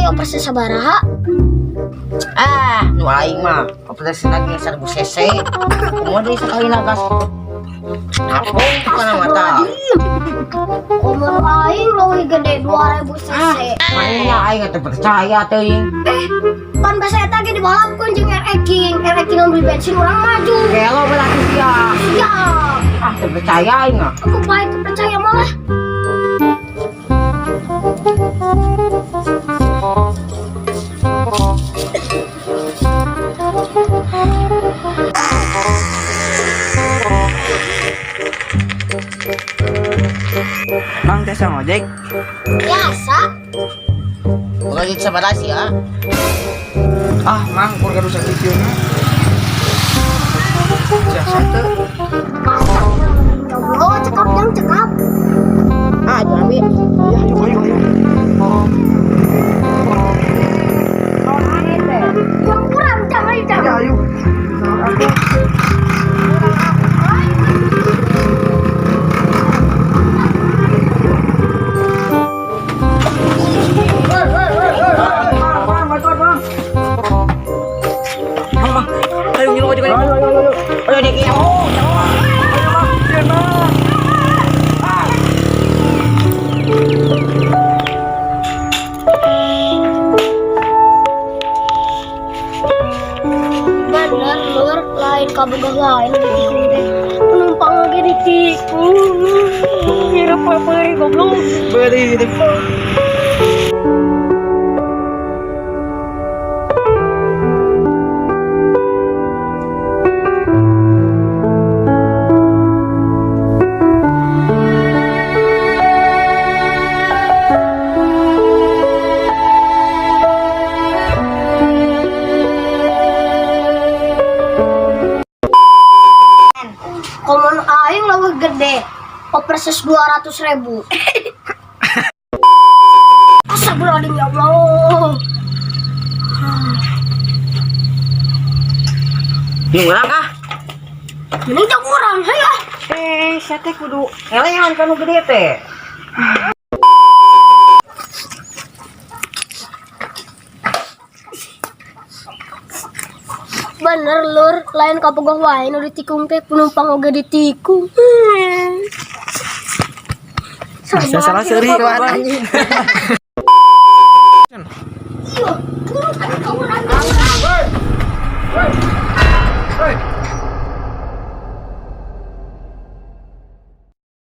Ayo persis sabaraha? Ah, nu aing mah operasi lagi 1000 cc. Kumaha deui sakali gas. Napung kana mata. Komo aing leuwih gede 2000 cc. Mana aing teh percaya teuing. Pan bahasa eta ge dibalapkeun jeung RX King. RX King beli bensin urang maju. Gelo berarti sia. Siap. Ah, teu percaya aing mah. Aku pahit percaya malah. Mang teh ngojek. Biasa. Bukan sabaraha sia. Ah, mang kur gaduh sakieu na. Biasa teu. Oh, cekap yang cekap. Ah, jangan ambil. Ya, ayo ayo ayo. Yang kurang jangan Ya, jangan. ayo. Aku. Mang, bantuan, Mang. Mang, Mang. Ayo ngilu aja, ayo. Ayo, ayo, ayo. Ayo, dek, ya. Oh, Ayo, Mang. Sieun, Mang. Bener lur, lain kabogoh lain ditikung teh. Penumpang lagi ditikung. Hirup apa goblok. Beri gitu. Komo aing leuwih gede. Opersis 200.000. Astagfirullahaladzim ya Allah. Nyurang ah. Mending cok urang, hayo ah. Eh, sia teh kudu elehan kanu gede teh. Bener lur, lain kabogoh wae nu ditikung teh penumpang oge ditikung. Salah seuri Anjing.